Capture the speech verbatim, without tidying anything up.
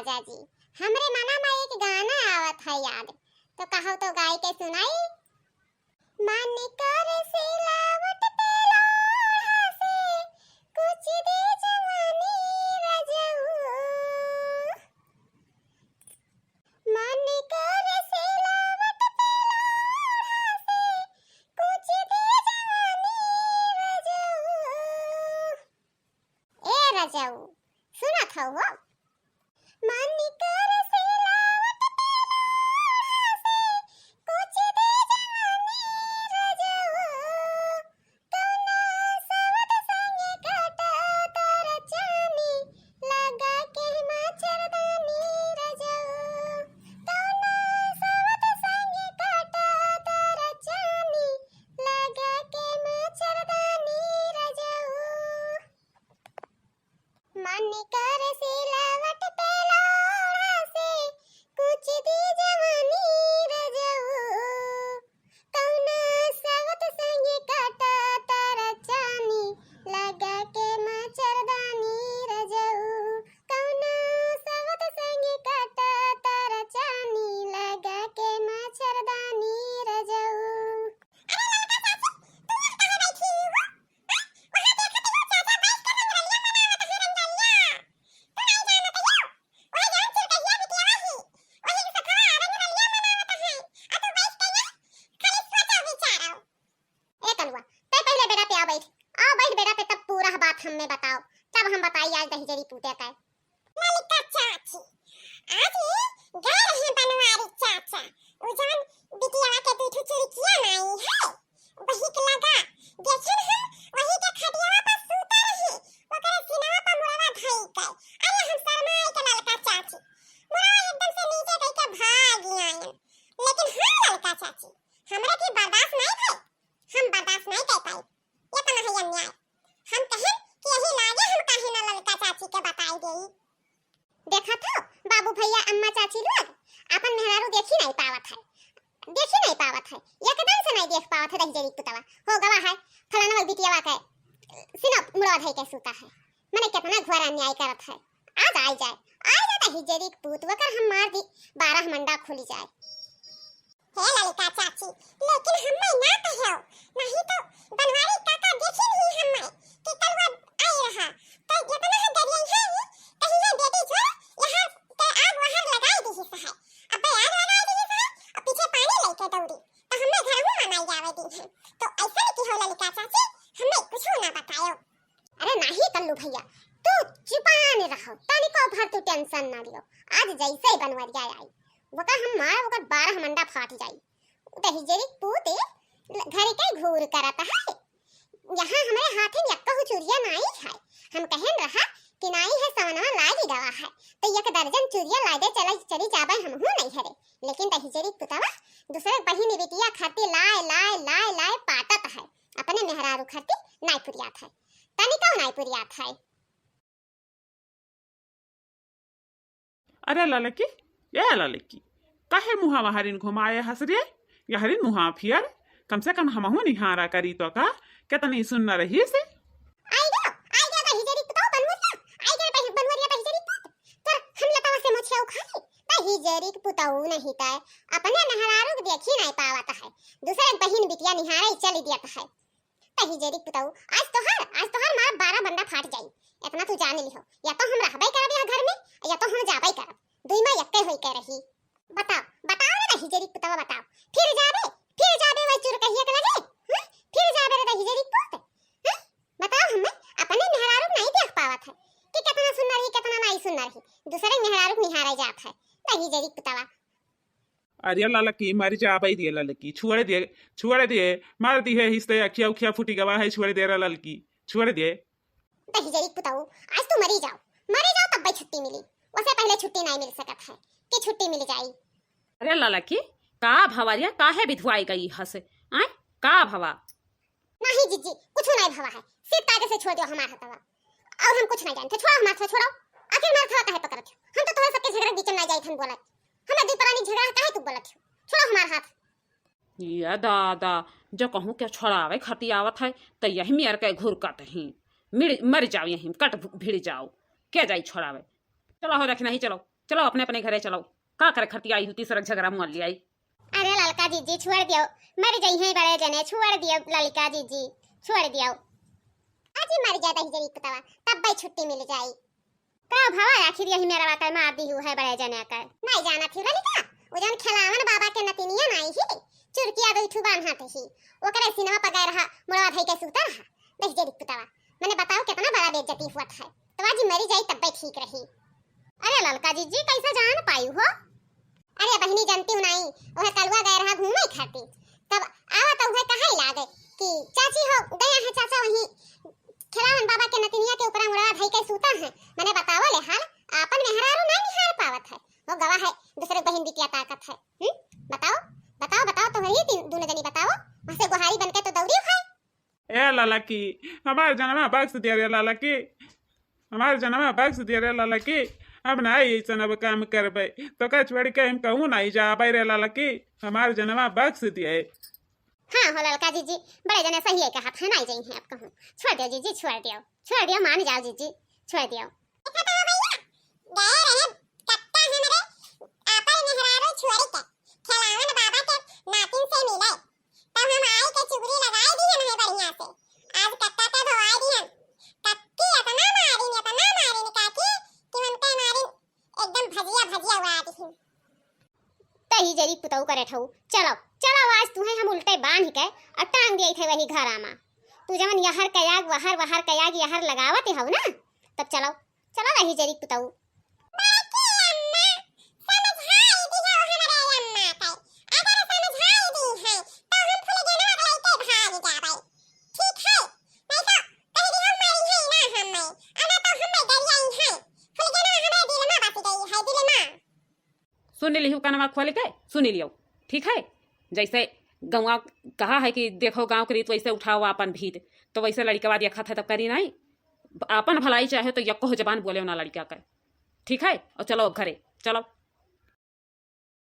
राजा जी, हमरे मना मा एक गाना आवत है याद, तो कहो तो गाय के सुनाई। मन कर सिलावट पे लोढ़ा से कुछ दे जवानी रजऊ। मन कर सिलावट पे लोढ़ा से कुछ दे जवानी रजऊ। ए रजऊ, सुनत हौ हो? मन कर सिलावट पे लोढ़ा से कुछ दे जवानी रजऊ। कौना सवत संगे काटा तारा चानी, लगा के मच्छरदानी रजऊ। कौना सवत संगे काटा तारा चानी, लगा के मच्छरदानी रजऊ। मन कर सिलावट पे लोढ़ा से कुछ दी जवानी रजऊ। कौना सवत संगे काटा तारा चानी, लगा के मच्छरदानी रजऊ। कौना सवत संगे काटा तारा चानी, लगा के मच्छरदानी रजऊ। अरे ललका चाची, तू यहाँ कहाँ बैठी हो? हाँ? वहाँ देखत हो चाचा बैठ कर रंगरलिया मनावत है, रंगरलिया। तू नहीं जानत हो? वही जौन चिरकहिया बिटिया ही, वही के सखा रंगरलिया मनावत है। आ तू बैठ के यहाँ खाली सोचो विचारो। ए कलुआ, तै पहिले बेड़ा पे आ बैठ। आ बैठ बेड़ा पे, तब पूरा बात हमें बताओ, तब हम बताई आज दहिजरी पूते का। ललिका चाची, आज ही गए रहे बनवारी चाचा, उ जौन बिटियावा के दू ठो चुरकिया नाई है, वही के लगा। देखन हम वही के खटियावा पर सूता रही, ओकरे सीनवा पर मुड़वा धई के। अरे हम शर्माई के ललका चाची, मुड़वा एकदम से नीचे कई के भाग आयन। लेकिन हम ललका चाची, हमरा के बर्दाश्त नहीं भई, हम बर्दाश्त नहीं कर पाई। ये तो नहीं अन्याय। हम कहेन कि यही लागे हम काहे ना ललका चाची के बताई देई। देखत हो, बाबू भैया अम्मा चाची लोग आपन मेहरारू देखी नहीं पावत है, देखी नहीं पावत है, एकदम से नहीं देख पावत है। दहिजरी पुतवा हो गवा है, फलाना बिटियावा के सीना मुड़वा धई के सूता है। मने कितना घोर अन्याय करत है। आज आई जाए, आई जाए दहिजरी पूत, वकर हम मार दी, बारह मंडा खुली जाए। हे ललिका चाची, लेकिन हम्मे ना कहो, नहीं तो बनवारी काका देखी नहीं हम्मे कि कलुआ आई रहा, तो जितना है दरिया है, कहीं ये बेटी जो यहाँ के आग वहार लगाई दी है। अबे आग लगाई दी है और पीछे पानी लेके दौड़ी, तो हम्मे घर हूँ मनाई जावे दी है। तो ऐसा नहीं कि हो ललिका चाची, हम्मे कुछ ना बतायो। अरे नाही कल्लू भैया, तू चुपान रहो, तनिको भर तू tension ना लियो। आज जैसे ही बनवरिया आई, वकर हम मार, वकर बारह मंडा फाट जाई। दहिजरी पूते घरे के घूर करत है। यहाँ हमरे हाथे में यक्कहू चुरिया नाई है। हम कहन रहा कि नाई है सवनवा लागी गवा है, तो एक दर्जन चुरिया लादे चला, चली जाबे हमहू नहीं हरे। लेकिन दहिजरी पुतवा दूसरे बहिन बिटिया खातिर लाए, लाए, लाए, लाए पाटत है। अपने मेहरारू खातिर नाई पुरियात है, तनिको नाई पुरियात है। अरे ललकी, ए ललकी, काहे मुहा वहारिन घुमाए हस रे? यहरिन मुहा फियर, कम से कम हमहू निहारा करी तो का, केतनी सुन्न रही से। आई गयो, आई गयो दहिजरी पुतौ बनवरिया, आई गयो दहि-, बनवरिया दहिजरी पुत। कर हम लतावा से मोछिया उखाड़ी, दहिजरी पुतौ नहीं तय, अपने मेहरारू के देखी नहीं पावत है, दूसरे बहिन बिटिया निहारे चली दियत है। दहिजरी पुतौ, आज तोहार, आज तोहार मार बारह मंडा फाट जाई। इतना तू जान लिहो, या तो हम रहबे करब यहाँ घर में, या तो हम जाबे करब। दुई माँ यक्के होई के रही। बताओ, बताओ रे दहिजरी पुतवा, बताओ। फिर जाबे, फिर जाबे वही चुरकहिया के लगे? हैं? फिर जाबे रे दहिजरी पूत? हैं? बताओ हमें, अपने मेहरारू नहीं देख पावत है कि कितना सुंदर ही, कितना नहीं सुंदर ही। दूसरे मेहरारू निहारे जात है। दहिजरी पुतवा। अरे ललकी, मर जाबे रे ललकी, छोड़ दे, छोड़ दे, मार दी है हिस्से, अखिया उखिया फूटी गवा है, छोड़ दे रे ललकी, छोड़ दे। दहिजरी पुतौ, आज तू मरी जाओ, मरी जाओ तब छुट्टी मिली, वसे पहले छुट्टी नहीं मिल सकत है कि छुट्टी मिल जाई। अरे ललकी, का भवा रे, काहे बिधुआई गई हस? आय, का भवा? नहीं जिज्जी, कुछ नहीं भवा है, सिर्फ कायदे से छोड़ दियो हमार हथवा। और हम कुछ नहीं जानते, छोड़ो हमार हथवा, छोड़ो। आखिर हमार हथवा काहे पकड़त हो? हम तो तोहरे सबके झगड़ा के बीच में नहीं जाइत हन बोलत। हमरा दुई परानी झगड़ा है, काहे तू बोलत हो? छोड़ो हमार हाथ। ये दादा, जो कहूँ के छोड़ावे खतियावत है, तो यही मेर के घुरकत ही। मिड़-, मर जाओ यहीं, कट भिड़ जाओ। के जाई छोड़ावे? चलो हो रख नहीं, चलो। चलो अपने अपने घरे चलो, का करे खरती आई हुती, सरक झगरा मुआ लियाई। अरे ललका जीजी छोड़ दियो, मर जइहैं बड़े जने, छोड़ दियो ललका जीजी, छोड़ दियो। अजी मर जाए दहिजरी पुतवा, तब्बै छुट्टी मिल जाई। का भवा आखिर यही मेरा वाकर मार दी हुआ है बड़े जने कर। नहीं जाना थी ललिका, वो जन खेलावन बाबा के नतिनिया नाई ही, चुरकिया दो ठू बान्हा थे ही, ओकरे सिनवा पर गए रहा, मुड़वा धई के सूता रहा। दहिजरी पुतवा, मने बताओ कितना बड़ा बेइज्जती हुआ था। तो आज मरी जाई तब्बै ठीक रही। अरे ललका जीजी कैसे जान पाई हो? अरे बहिनी जानती हूँ नाई, वह कलुआ गए रहा घूमे खातिर, तब आवा तो वह कहा लागे कि चाची हो गया है चाचा वहीं खेलावन बाबा के नतिनिया के ऊपर मुड़वा धई के सूता है। मने बताओ ले हाल, आपन मेहरारू ना निहार पावत है, वो गवा है दूसरे बहिन बिटिया ताकत है। हम्म? बताओ, बताओ, बताओ तो वही तीन दोनों जनी बताओ, वहाँ से गुहारी बन के तो दौड़ी है। ए ललकी, हमार जनवा बख्श दिया रे ललकी, हमार जनवा बख्श दिया रे ललकी। अब ना ऐसन अब काम करबे, तो का छोड़ के हम कहूँ नहीं जाबे रे ललकी, हमार जनवा बख्श दिया। हाँ हो ललका जीजी, बड़े जने सही है कहत है, नहीं जाई है अब कहूँ। छोड़ दियो जीजी, छोड़ दियो, छोड़ दियो, मान जाओ जीजी, छोड़ दियो। देखा तो हो भैया, गए रहे कट्टा हमरे आपन मेहरारू छोड़ के खेलावन बाबा के नातिन से मिले, तब हम आई के चुगली लगाई दिहन है बढ़िया से। आज कट्टा के धोआई दिहन। कक्की इतना मारिन, इतना मारिन काकी कि उनके मारिन एकदम भजिया भजिया उड़ा दिहन। दहिजरी पुतऊ करे ठऊ, चलो, चलो आज तुहे हम उल्टे बांध के और टांग दिए थे वही घरा मा। तू जवन यहर कयाग, वहर, वहर कयाग, यहर लगावत हऊ ना, तब चलो, चलो दहिजरी पुतऊ। बड़की अम्मा, समझाई दिहो हमरे अम्मा के। अगर समझाई दी है, तो हम फुलगेनवा के लइके भाग जाबै। ठीक है? नहीं तो कह दिहो मरी है ना हम्मे। आ ना तो हम्मे गरियाई है। फुलगेनवा हमरे दिल में बस गई है, दिल में। सुन लिहू कनवा खोल के, सुन लियो। ठीक है? जैसे गौवा कहा है कि देखो गाँव के रीत, वैसे उठाओ आपन भीत। तो वैसे लड़िकवा देखत है तब करी नहीं। आपन भलाई चाहे तो यक्को जबान बोले ना लड़िका के। ठीक है? और चलो अब घरे, चलो।